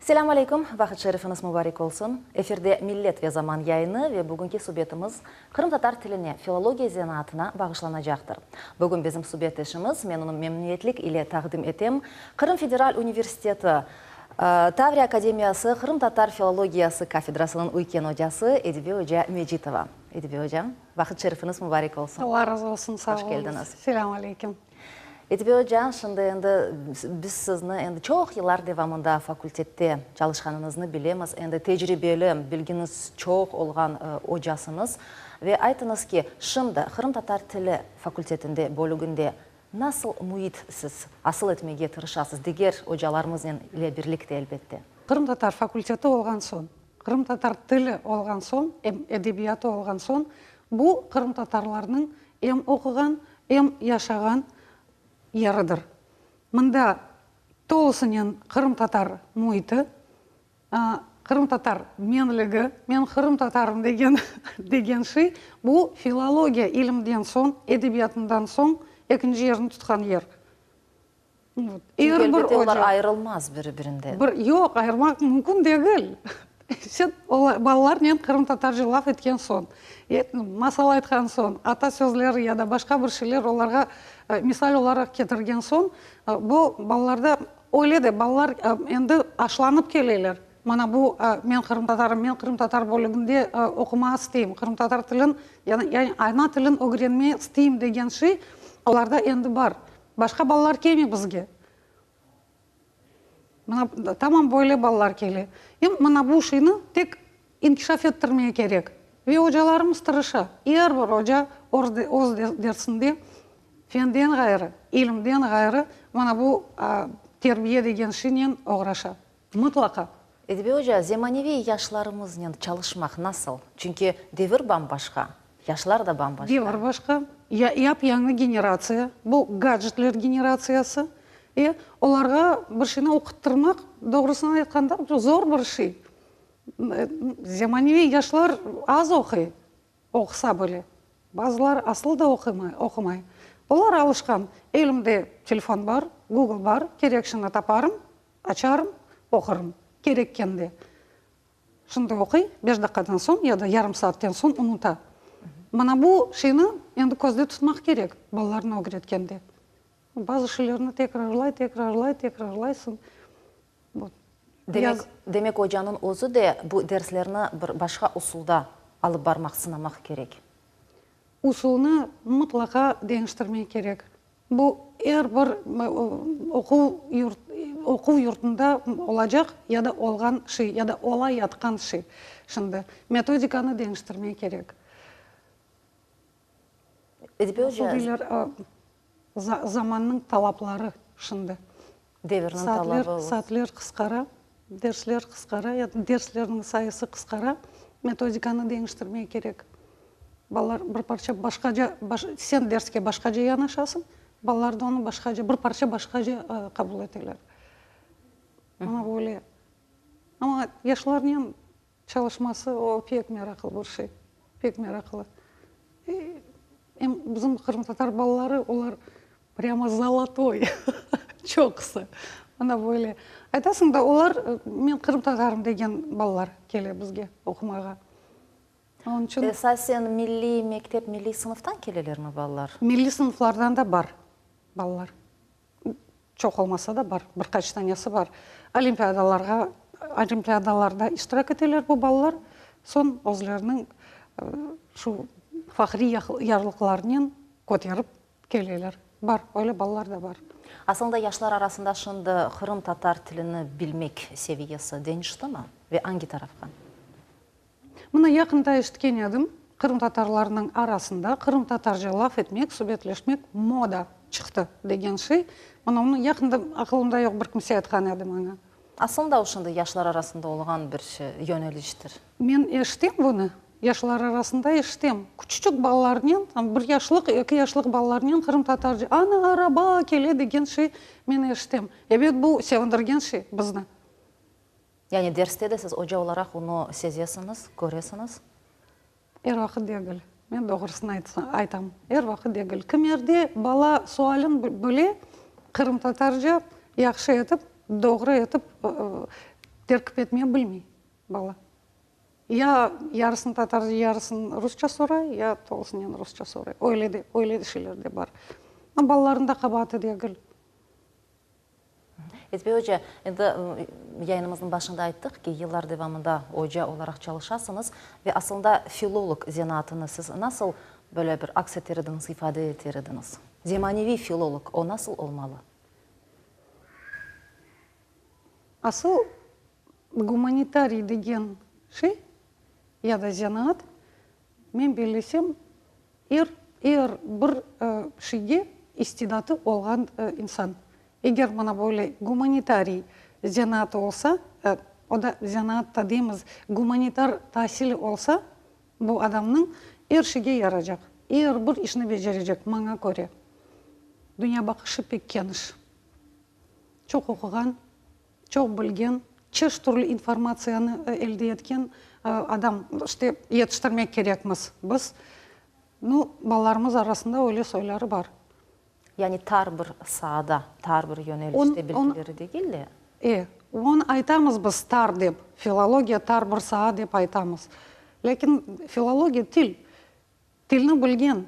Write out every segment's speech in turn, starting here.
Selâm aleyküm, vaqıt şerifiñiz mubarek olsun. Efirde Millet ve zaman yayını ve bugünki subetimiz qırımtatar tiline, filologiya zenaatına bağışlanacaqtır. Bugün bizim subetdeşimiz, men onı memnüniyetlik ile taqdim etem, Qırım federal universiteti, Tavriya akademiyası qırımtatar filologiyası kafedrasınıñ üyken ocası Edibe oca Mecitova. Edibe oca, vaqıt şerifiñiz mubarek olsun. Allah razı olsun, sağ Hoş oluñız. keldiñiz. Selâm aleyküm. Edibe oca, şimdi endi biz sizni endi çoq yıllar devamında fakultette çalışqanıñıznı bilemiz, endi tecribeli, bilgiñiz çoq olğan ocasıñız. Ve aytıñız ki, şimdi qırımtatar tili fakultetinde, bölüginde nasıl müit siz asıl etmege tırışasız, diger ocalarımıznen ile birlikte, elbette? Qırımtatar fakulteti olğan soñ, qırımtatar tili olğan soñ, em edebiyatı olğan soñ, bu qırımtatarlarnıñ em oquğan, em yaşağan yeridir. Mında tolusınen qırımtatar müiti, qırımtatar menligi, men qırımtatarım degen degen şey, bu filologiya ilimden soñ, edebiyatından soñ ekinci yerni tutqan yer. Çünki, elbette, olar ayırılmaz biri-birinden. Bir, yoq, ayırmaq mümkün degil. Sen balalarnen qırımtatarca laf etken soñ, masal aytqan soñ, ata sözleri ya da başqa bir şeyler olarğa misal olaraq ketirgen soñ, bu balalarda öyle de balalar endi aşlanıp keleler. Mana bu men qırımtatarım, men qırımtatar bölüginde oqumağa isteyim, qırımtatar tilin, yani ana tilin ögrenmeye isteyim degen şey olarda endi bar. Başqa balalar kelmey bizge. Mına tamam böyle balalar kele. Em mına bu şeyni tek inkişaf ettirmege kerek. Ve ocalarımız tırışa. Er bir oca öz dersinde fenden ğayrı, ilimden ğayrı mına bu terbiye degen şeynen oğraşa. Mıtlaqa. Edibe oca, zemaneviy yaşlarımıznen çalışmaq nasıl? Çünki devir bam-başqa, yaşlar da bam-başqa. Devir başqa, yap-yañı generatsiya, bu gadjetler generatsiyası. E, olarğa bir şeyni oquttırmaq, doğrusını aytqanda, zor bir şey. Zemaneviy yaşlar az oquy. Oqusa bile. Bazıları asıl da oqumay. Olar alışqan, elimde telefon bar, Google bar, kerekşini taparım, açarım, oqurım. Kerekkende. Şimdi oquy, beş daqqadan soñ ya da yarım saatten soñ unuta. Mana bu şeyni endi közde tutmaq kerek balalarnı ögretkende. Bazı şeylerni tekrarlay, tekrarlay, tekrarlaysıñ. Demek, demek ocanıñ özü de bu derslerni bir başqa usulda alıp barmaq, sınamaq kerek. Usulnı mıtlaqa deñiştirmek kerek. Bu er bir oquv yurt, oquv yurtunda olacaq ya da olğan şey, ya da ola yatqan şey. Şimdi metodikanı deñiştirmek kerek. Edibe oca. Nasıl deyler, zamannıñ talapları şimdi. Devirniñ talabı. Saatler qısqara, dersler qısqara, ya da derslerniñ sayısı qısqara, metodikanı deñiştirmek kerek. Balalar bir parça başqaca, sen derske başqaca yanaşasıñ, balalar da onı başqaca, bir parça başqaca qabul eteler. Mana böyle. Amma yaşlarnen Çalışması o pek meraqlı bir şey, pek meraqlı. Em bizim qırımtatar balaları, olar prâmo zolotoy, çoqusı. Mına böyle. Aytasıñ da, olar men qırımtatarım degen balalar kele bizge oqumağa. Onıñ içün. Esasen milliy mektep, milliy sınıftan kelelermi balalar? Milliy sınıflardan da bar balalar. Çoq olmasa da bar, bir qaç tanesi bar. Olimpiadalarğa, olimpiadalarda iştirak eteler bu balalar, soñ özleriniñ şu fahriy yarlıqlarınen köterip keleler. Bar, öyle balalar da bar. Aslında yaşlar arasında şimdi qırımtatar tilini bilmek seviyesi deñiştimi ve angi tarafqa? Mına yaqında eşitken edim, qırımtatarlarnıñ arasında qırımtatarca laf etmek, subetleşmek moda çıqtı degen şey. Mına onı yaqında, aqılımda yoq, bir kimse aytqan edi maña. Aslında o şimdi yaşlar arasında olğan bir yöneliştir. Men eşitem bunı, yaşlar arasında eşitem. Küçüçük balalarnen, tam bir yaşlıq, eki yaşlıq balalarnen qırımtatarca, ana, araba kele degen şey men eşitem. Ebet, bu sevindirgen şey bizni. Yani derste de siz oca olaraq onı sezesiñiz, köresiñiz? Er vaqıt degil. Men doğrusını aytam, er vaqıt degil. Kimerde bala sualin bile qırımtatarca yahşı etip, doğru etip. Terkip etmeye bilmey bala. Ya yarısını tatarca, yarısını rusça soray, ya tolusınen rusça soray. Öyle de, öyle de şeyler de bar. Amma balalarnıñ da qabaatı degil. Etbey oca, endi yayınımıznıñ başında ayttıq ki, yıllar devamında oca olaraq çalışasıñız ve asılında filolog zenaatını siz nasıl böyle bir aks eter ediñiz, ifade eter ediñiz? Zemaneviy filolog, o nasıl olmalı? Asıl gumanitariy degen şey ya da zenaat, men bellesem, er, er bir şeyge istidatı olğan insan. Eger mına böyle gumanitariy zenaatı olsa, o da zenaat da deymiz, gumanitar tasili olsa, bu adamnıñ er şeyge yaracaq, er bir işni becerecek, maña köre. Dünyabaqışı pek keniş. Çoq oquğan, çoq bilgen, çeşit türlü informatsiyanı elde etken adam, işte, yetiştirmek kerekmiz biz. Nu, balalarımız arasında öyle soyları bar. Yani tar bir saada, tar bir yönelişte bilgileri degil de. E, onı aytamız biz tar dep, filologiya tar bir saa dep aytamız. Lâkin filologiya til, tilni bilgen,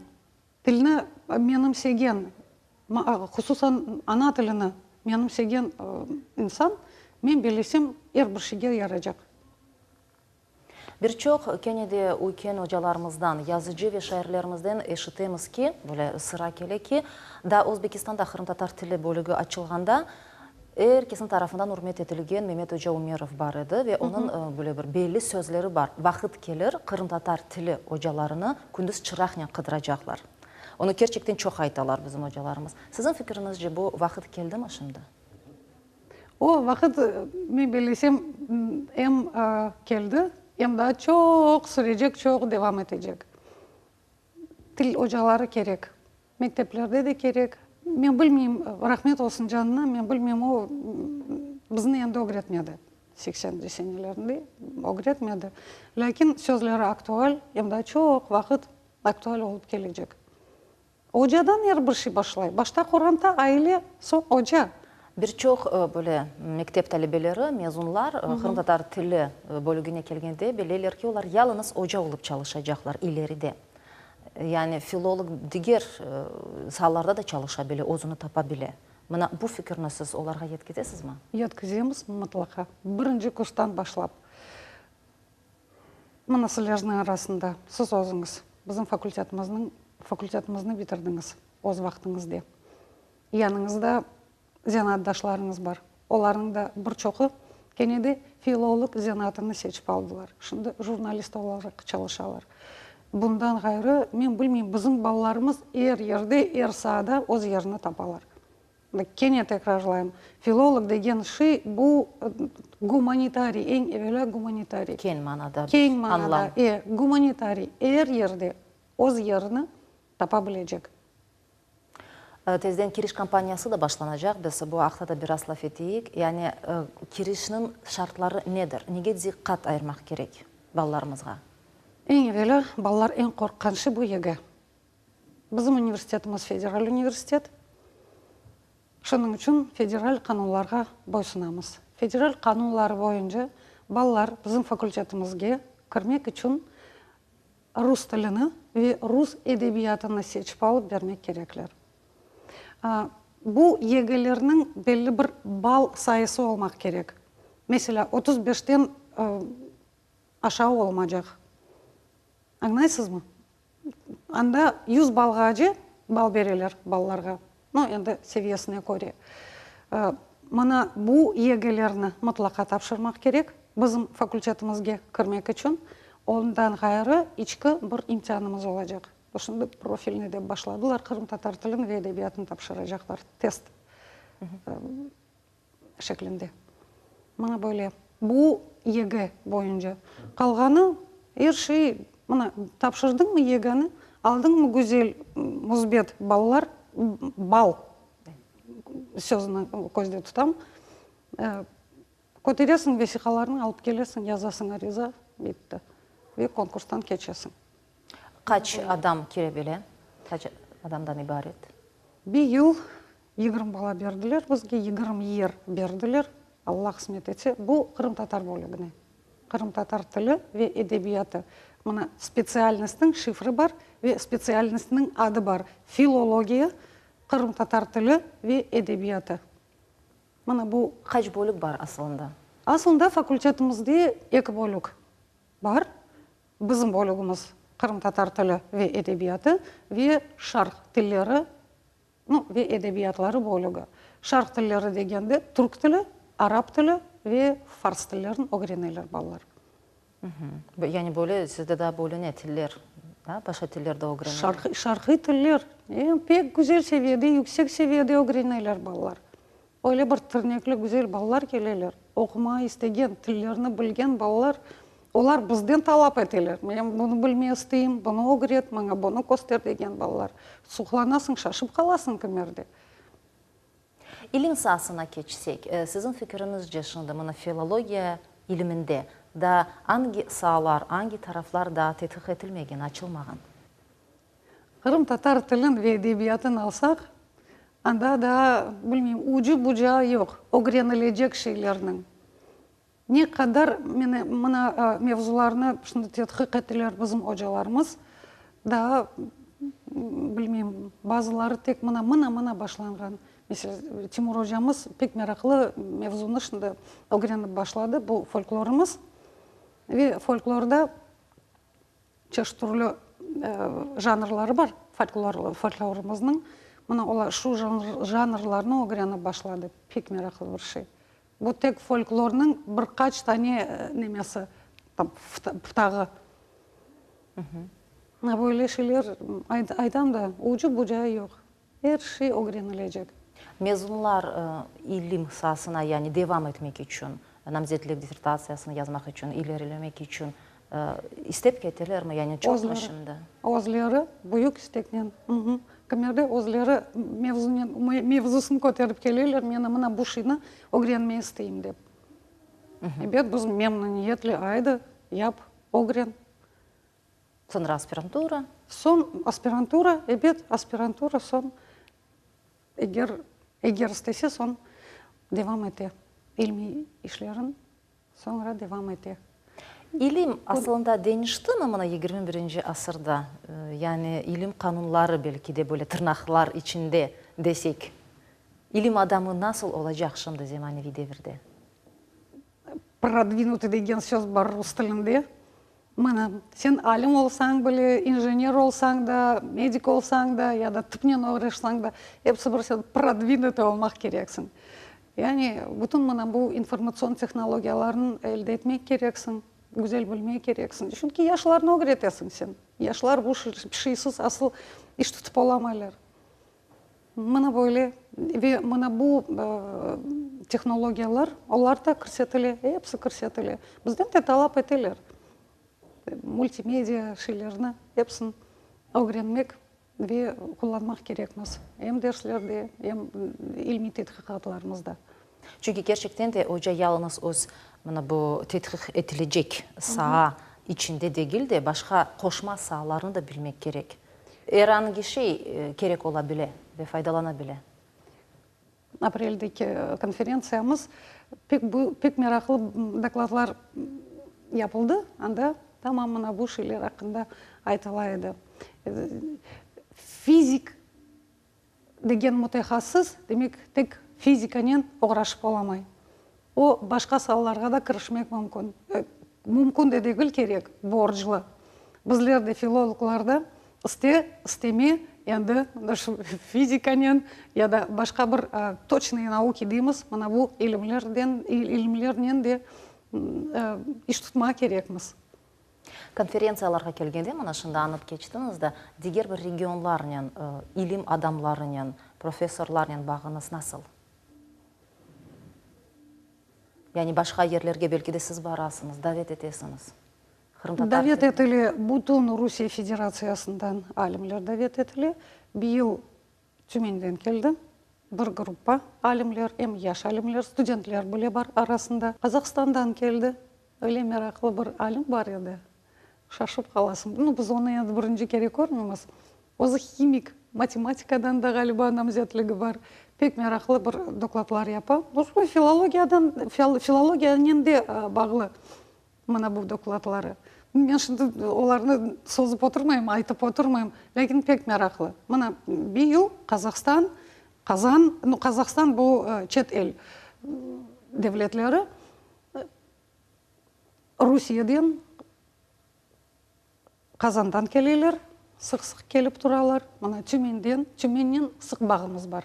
Tilni menimsegen, hususan ana tilini menimsegen insan, men bellesem, er bir şeyge yaraycaq. Bir çoq kene de üyken ocalarımızdan, yazıcı ve şairlerimizden eşitemiz ki, böyle sıra kele ki, daa Özbekistanda qırımtatar tili bölügi açılğanda, Er kesniñ tarafından ürmet etilgen Memet oca Ümerov bar edi ve onıñ böyle bir belli sözleri bar, Vaqıt kelir, qırımtatar tili ocalarını kündüz çıraqnen qıdıracaqlar. Onı kerçekten çoq aytalar bizim ocalarımız. Siziñ fikriñizce bu vaqıt keldimi şimdi? O vaqıt, men bellesem, em keldi, em daa çoq sürecek, çoq devam etecek. Til ocaları kerek. Mekteplerde de kerek. Men bilmeyim, rahmet olsun canına, men bilmeyim, o bizni endi ögretmedi, sekseninci senelerinde ögretmedi. Lâkin sözleri aktual, em daa çoq vaqıt aktual olıp kelecek. Ocadan er bir şey başlay. Başta qoranta, aile, soñ oca. Bir çoq böyle mektep talebeleri, mezunlar qırımtatar tili bölügine kelgende bileler ki, olar yalıñız oca olıp çalışacaqlar ileride. Yani filolog diger saalarda da çalışa bile, özüni tapa bile. Mına bu fikirni siz olarğa yetkizesizmi? Yetkizemiz mıtlaqa. Birinci kurstan başlap. Mına sizlerniñ arasında siz özüñiz bizim fakultetimizniñ fakultetimizni bitirdiñiz öz vaqtıñızda. Yanıñızda zenaatdaşlarıñız bar. Olarnıñ da bir çoqu kene de filolog zenaatını seçip aldılar. Şimdi jurnalist olaraq çalışalar. Bundan ğayrı, men bilmeyim, bizim balalarımız er yerde, er saada öz yerini tapalar. Kene tekrarlayım, filolog degen şey, bu gumanitariy, eñ evelâ gumanitariy. Keñ manada bir añlam. Keñ manada, e, gumanitariy, er yerde öz yerini tapa bilecek. Tezden kiriş kampaniyası da başlanacaq, biz bu aqta da biraz laf eteyik. Yani kirişniñ şartları nedir? Nege diqqat ayırmaq kerek balalarımızğa? Eñ evelâ, balalar eñ qorqqan şey bu YG. Bizim universitetimiz federal universitet. Şunıñ içün federal qanunlarğa boysunamız. Federal qanunları boyunca balalar bizim fakultetimizge kirmek içün rus tilini ve rus edebiyatını seçip alıp bermek kerekler. Bu YGlerniñ belli bir bal sayısı olmaq kerek. Meselâ, 35-ten aşağı olmacaq. Añlaysızmı? Anda 100 balğace bal bereler balalarğa, no, endi seviyesine köre. Mına bu YGlerni mıtlaqa tapşırmaq kerek bizim fakultetimizge kirmek içün. Ondan ğayrı içki bir imtianımız olacaq. Şimdi profilni dep başladılar, qırımtatar tilini ve edebiyatını tapşıracaqlar, test şeklinde. Mına böyle. Bu YG boyunca. Qalğanı, er şey, mına, tapşırdıñmı YGni, aldıñmı güzel müsbet ballar, bal sözüni közde tutam, köteresiñ vesiqalarnı, alıp kelesiñ, yazasıñ ariza, bitti. Ve konkurstan keçesiñ. Qaç adam kire bile? Qaç adamdan ibaret? Bir yıl 20 bala berdiler bizge, 20 yer berdiler. Alla qısmet etse, bu qırımtatar bölügine. Qırımtatar tili ve edebiyatı. Mına spetsialnostnıñ şifri bar ve spetsialnostnıñ adı bar, Filologiya, qırımtatar tili ve edebiyatı. Mına bu. Qaç bölük bar asılında? Asılında fakultetimizde eki bölük bar. Bizim bölügimiz qırımtatar tili ve edebiyatı ve şarq tilleri nu, ve edebiyatları bölügi. Şarq tilleri degende türk tili, arap tili ve fars tillerini ögreneler balalar. Yani böyle sizde daa bölüne tiller, da, başqa tiller de ögreneler. Şarqiy tiller, pek güzel seviyede, yüksek seviyede ögreneler balalar. Öyle bir tirnekli güzel balalar keleler, oqumağa istegen, tillerini bilgen balalar, olar bizden talap eteler, men bunı bilmeye isteyim, bunı ögret, maña bunı köster degen balalar. Suqlanasıñ, şaşıp qalasıñ kimerde. İlim saasına keçsek, siziñ fikiriñizce şimdi mına filologiya iliminde daa angi saalar, angi taraflar daa tedqiq etilmegen, açılmağan? Qırımtatar tilin ve edebiyatın alsaq, anda daa, bilmeyim, ucu-bucağı yoq ögrenilecek şeylerniñ. Ne qadar mına mevzularnı şimdi tedqiq ettiler bizim ocalarımız, daa, bilmeyim, bazıları tek mına, mına-mına başlanğan. Meselâ, Timur ocamız pek meraqlı mevzunı şimdi ögrenip başladı, bu folklorımız. Ve folklorda Çeşit türlü janrları bar folklorımıznıñ. Mına olar şu janrlarnı ögrenip başladı. Pek meraqlı bir şey. Bu tek folklornıñ bir qaç tane nemesi, tam pıtağı. Mına böyle şeyler aytam da, ucu-bucağı yoq. Er şey ögrenilecek. Mezunlar ilim saasına, yani devam etmek içün, namzetlik dissertatsiyasını yazmaq içün, ilerilemek içün istep ketelermi? Yani çoqmı şimdi? Özleri büyük isteknen. Kimerde özleri mevzunen, mevzusını köterip keleler, men mına bu şeyni ögrenmege isteyim dep. Ebet, biz memnüniyetle, aydı, yap, ögren. Soñra aspirantura. Soñ aspirantura, ebet, aspirantura, soñ eger, eger istese, soñ devam ete ilmiy işlerin, soñra devam ete. İlim asılında deñiştimi mına 21-nci asırda? Yani ilim qanunları belki de böyle tırnaqlar içinde desek, ilim adamı nasıl olacaq şimdi zemaneviy devirde? Prodvinutый degen söz bar rus tilinde. Mana, sen alim olsañ bile, injener olsañ da, medik olsañ da, ya da tıpnen oğraşsañ da, episi bir sen prodvinutый olmaq kereksiñ. Yani bütün mana bu informatsion tehnologiyalarnı elde etmek kereksiñ, güzel bilmek kereksiñ. Çünki yaşlarnı ögretesiñ sen. Yaşlar bu şeysiz asıl iş tutıp olamaylar. Mına böyle ve mına bu tehnologiyalar, olar da kirsetile, episi kirsetile. Bizden de talap eteler, multimedia şeylerini episini ögrenmek ve qullanmaq kerekmiz, em derslerde, em ilmiy tedqiqatlarımızda. Çünki kerçekten de oca yalıñız öz mına bu tedqiq etilecek saa içinde degil de, başqa qoşma saalarnı da bilmek kerek. Er angi şey kerek ola bile ve faydalana bile. Apreldeki konferentsiyamız pek pek meraqlı dokladlar yapıldı. Anda tamam mına bu şeyler aqqında aytıla edi. Fizik degen mütehassıs, demek, tek fizikanen oğraşıp olamay. O, başqa saalarğa da kirişmek mümkün. Mümkün de degil, kerek, borclu. Bizler de, filologlar da, iste, isteme, endi şu fizikanen ya da başqa bir toçnıye nauki deymiz, mına bu ilimlerden, ilimlernen de iş tutmağa kerekmiz. Konferentsiyalarğa kelgende, mına şimdi añıp keçtiñiz da, diger bir regionlarnen, ilim adamlarınen, professorlarnen bağıñız nasıl? Yani başqa yerlerge belki de siz barasıñız, davet etesiñiz? Qırımtatar Davet etile, bütün Rusiye Federatsiyasından alimler davet etile. Bıyıl Tümenden keldi bir gruppa alimler, em yaş alimler, studentler bile bar arasında. Qazahstandan keldi, öyle meraqlı bir alim bar edi, şaşıp qalasıñ. Nu, biz onı endi birinci kere körmeymiz. Özü himik, matematikadan da, ğaliba, namzetligi bar. Pek meraqlı bir dokladlar yapa. Bu filologiyadan, filologiyanen de bağlı mına bu dokladları. Men şimdi olarnı sozıp oturmayım, aytıp oturmayım, lâkin pek meraqlı. Mına bir yıl Qazahstan, Qazan, nu, Qazahstan bu çet el devletleri Rusiyeden Qazandan keleler, sıq-sıq kelip turalar. Mına Tümenden, Tümennen sıq bağımız bar.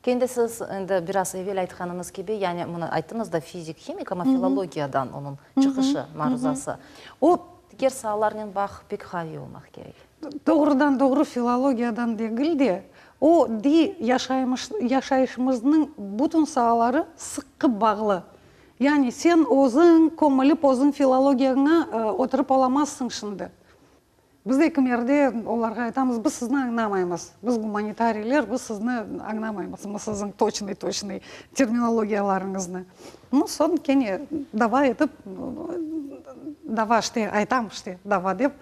Kendi siz endi biraz evel aytqanıñız kibi, yani mına ayttıñız da fizik, himik, amma filologiyadan onıñ çıqışı, maruzası. O diger saalarnen bağ pek qaviy olmaq kerek. Doğrudan-doğru filologiyadan degil de, o di yaşayışımıznıñ bütün saaları sıqı bağlı. Yani sen özüñ kömülip özüñ filologiyaña oturıp olamazsıñ şimdi. Biz de kimerde olarğa aytamız, biz sizni añlamaymız, biz gumanitariyler, biz sizni añlamaymız, siziñ toçnıy-toçnıy terminologiyalarıñıznı. Nu, soñ kene dava etip, dava işte, aytam işte, dava dep,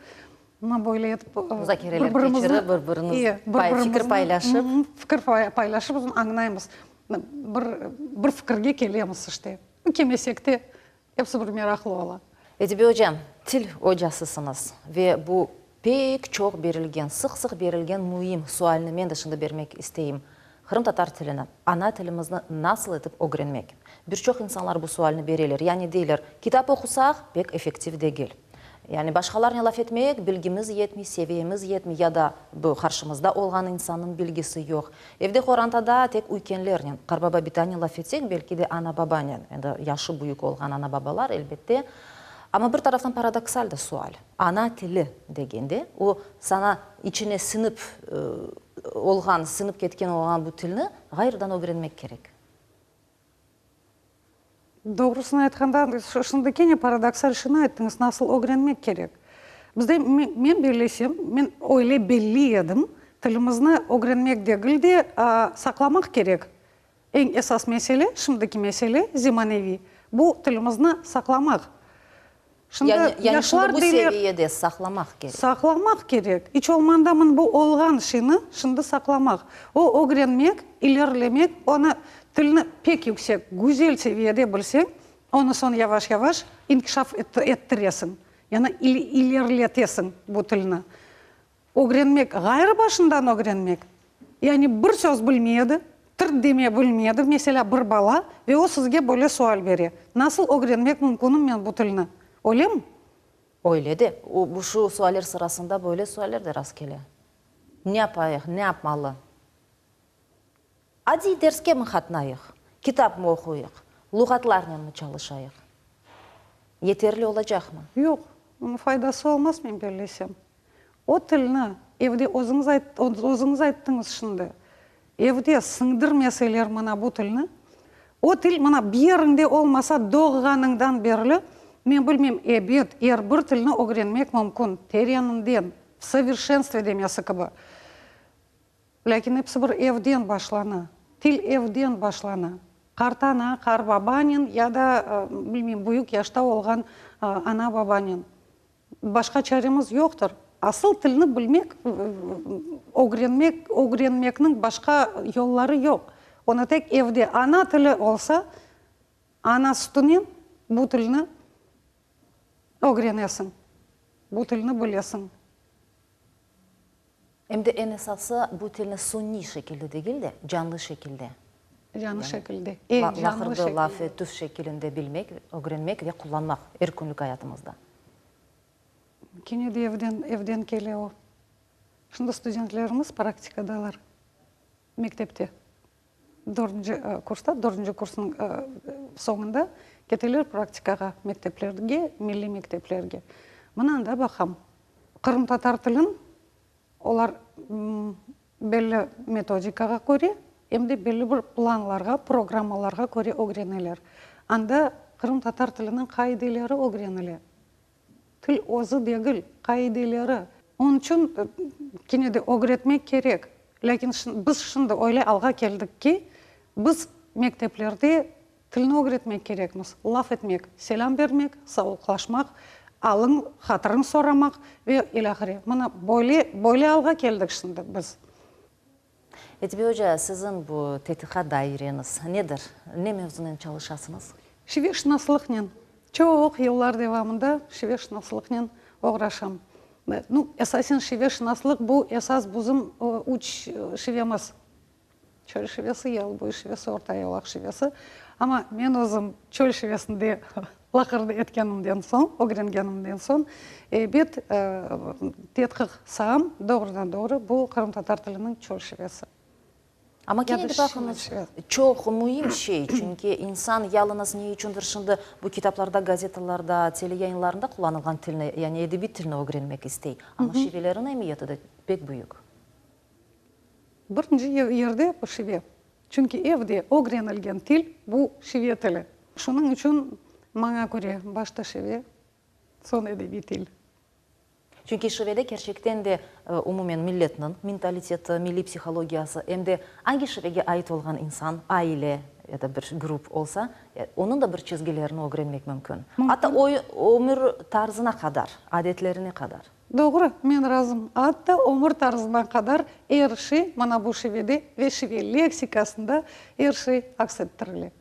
mına böyle etip Muzakereler keçirip, bir-biriñiz fikir paylaşıp. Fikir paylaşıp, añlaymız. Bir, bir fikirge kelemiz işte. Kelmesek de, episi bir meraqlı ola. Edibe ocam, til ocasısıñız ve bu pek çoq berilgen, sıq-sıq berilgen müim sualni men de şimdi bermek isteyim. Qırımtatar tilini, ana tilimizni nasıl etip ögrenmek? Bir çoq insanlar bu sualni bereler, yani deyler, kitap oqusaq, pek effektiv degil. Yani başqalarnen laf etmek, bilgimiz yetmey, seviyemiz yetmey ya da bu qarşımızda olğan insannıñ bilgisi yoq. Evde qorantada tek üykenlernen, qarbaba-bitanen laf etsek, belki de ana-babanen, endi yaşı büyük olğan ana-babalar, elbette. Amma bir taraftan paradoksal da sual, ana tili degende, o saña içine siñip olğan, siñip ketken olğan bu tilni ğayrıdan ögrenmek kerek. Doğrusını aytqanda, şimdi kene paradoksal şunı ayttıñız, nasıl ögrenmek kerek. Bizde, men bellesem, men öyle belli edim, tilimizni ögrenmek degil de, saqlamaq kerek. Eñ esas mesele, şimdiki mesele, zemaneviy, bu tilimizni saqlamaq. Şimdi yani, yani yaşlar şimdi bu deyler, seviyede saqlamaq kerek. Saqlamaq kerek. İç olmanda mın bu olğan şeyni şimdi saqlamaq. O ögrenmek, ilerilemek, onı tilni pek yüksek, güzel seviyede bilseñ, onı soñ yavaş-yavaş inkişaf ettiresiñ. Yani ileriletesiñ bu tilni. Ögrenmek, ğayrı başından ögrenmek. Yani bir söz bilmey edi, tırt deme bilmey edi, meselâ, bir bala, ve o sizge böyle sual bere, Nasıl ögrenmek mümkünim men bu tilni? Öylemi? Öyle de. O, bu şu sualler sırasında böyle sualler de rastkele. Ne yapayıq, ne yapmalı? Adiy derske mi qatnayıq, kitap mı oquyıq, luğatlarnen mi çalışayıq? Yeterli olacaqmı? Yoq, onıñ faydası olmaz, men bellesem. O tilni evde özüñiz özüñiz ayttıñız şimdi, evde siñdirmeseler mına bu tilni, o til mına bir yeriñde olmasa doğğanıñdan berli, men bilmeyim, ebet, er bir tilni ögrenmek mümkün, tereninden, v soverşenstve demesi kibi. Lâkin episi bir evden başlana. Til evden başlana. Qartana, qarbabanen ya da, bilmeyim, büyük yaşta olğan ana-babanen. Başqa çaremiz yoqtır. Asıl tilni bilmek, ögrenmek, ögrenmekniñ başqa yolları yoq. Onı tek evde, ana tili olsa, ana sütünen bu tilni ögrenesiñ, bu tilni bilesiñ. Em de eñ esası, bu tilni suniy şekilde degil de, canlı şekilde. Canlı şekilde. E, canlı şekilde. Laqırdı, laf etüv şekilinde bilmek, ögrenmek ve qullanmaq er künlük ayatımızda. Kene de evden, evden kele o. Şimdi studentlerimiz praktikadalar, mektepte. Dördünci kursta, dördünci kursnıñ soñunda keteler praktikağa mekteplerge, milliy mekteplerge. Mına anda baqam, qırımtatar tilin olar belli metodikağa köre, em de belli bir planlarğa, programmalarğa köre ögreneler. Anda qırımtatar tiliniñ qaideleri ögrenile. Til özü degil, qaideleri. Onıñ içün kene de ögretmek kerek. Lâkin biz şimdi öyle alğa keldik ki, biz mekteplerde tilni ögretmek kerekmiz, laf etmek, selâm bermek, savuqlaşmaq, alıñ, hatırıñ soramaq ve ilâhre. Mına böyle, böyle alğa keldik şimdi biz. Edibe oca, siziñ bu tedqiqat daireñiz nedir? Ne mevzunen çalışasıñız? Şiveşınaslıqnen. Çoq yıllar devamında şiveşınaslıqnen oğraşam. Nu, esasen şiveşınaslıq bu esas bizim üç şivemiz. Çöl şivesi, Yalıboyu şivesi, Orta Yolaq şivesi. Amma men özüm çöl şivesinde laqırdı etkenimden soñ, ögrengenimden soñ, ebet, tedqiq saam doğrudan-doğru bu qırımtatar tiliniñ çöl şivesi. Amma kene de baqıñız, çoq müim şey, çünki insan yalıñız ne içündir şimdi bu kitaplarda, gazetalarda, teleyayınlarında qullanılğan tilni, yani edebiy tilni ögrenmek istey. Amma şivelerniñ emiyeti de pek büyük. Birinci yerde bu şive. Çünki evde ögrenilgen til, bu şive tili. Şunıñ içün, maña köre, başta şive, soñ edebiy til. Çünki şivede kerçekten de umumen milletniñ mentaliteti, milliy psihologiyası, em de angi şivege ait olğan insan, aile ya da bir grup olsa, onıñ da bir çizgilerini ögrenmek mümkün. Atta ömür tarzına qadar, adetlerine qadar. Doğru, men razım. Atta ömür tarzına qadar er şey mına bu şivede ve şive leksikasında er şey aks ettirile.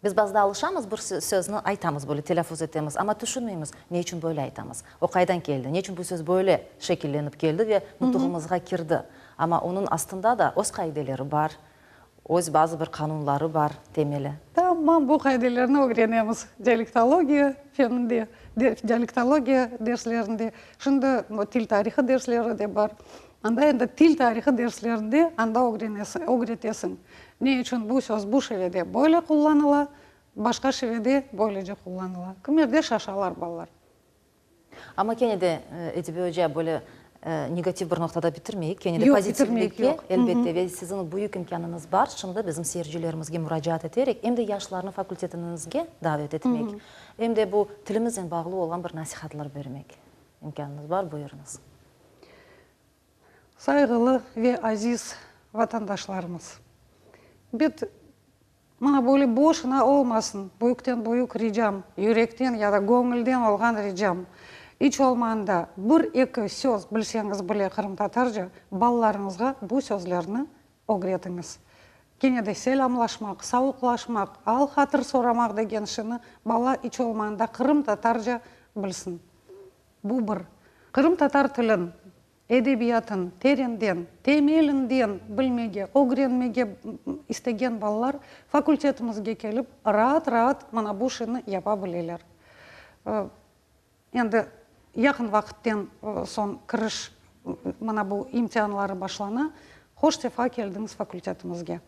Biz bazıda alışamız, bir sözni aytamız, böyle telâffuz etemiz, amma tüşünmeymiz, ne içün böyle aytamız, o qaydan keldi, ne içün bu söz böyle şekillenip keldi ve nutuğımızğa kirdi. Amma onıñ astında da öz qaideleri bar, öz bazı bir qanunları bar, temeli. Tamam bu qaidelerni ögrenemiz dialektologiya feninde, dialektologiya derslerinde. Şimdi til tarihı dersleri de bar. Anda endi til tarihı derslerinde anda ögretesiñ, ne içün bu söz bu şivede böyle qullanıla, başqa şivede böylece qullanıla. Kimerde şaşalar balalar. Amma kene de, Edibe oca, böyle negativ bir noqtada bitirmeyik, kene de pozitivlikke, elbette, ve siziñ büyük imkânıñız bar şimdi bizim seyircilerimizge muracaat eterek, em de yaşlarnı fakultetiñizge davet etmek, em de bu tilimiznen bağlı olğan bir nasihatlar bermek imkânıñız bar, buyurıñız. Sayğılı ve aziz vatandaşlarımız! Bet, mına böyle boşuna olmasın, büyükten-büyük ricam, yürekten ya da göñülden olğan ricam, iç olmağanda bir-eki söz bilseñiz bile qırımtatarca, balalarıñızğa bu sözlerni ögretiñiz. Kene de selâmlaşmaq, savuqlaşmaq, al-hatır soramaq degen şini bala iç olmağanda qırımtatarca bilsin. Bu bir. Qırımtatar tilin, edebiyatın terenden, temelinden bilmege, ögrenmege istegen balalar fakultetimizge kelip, raat-raat mına bu şini yapa bileler. Endi yaqın vaqıtten soñ kiriş mına bu imtianları başlana. Hoş sefa keldiñiz fakultetimizge.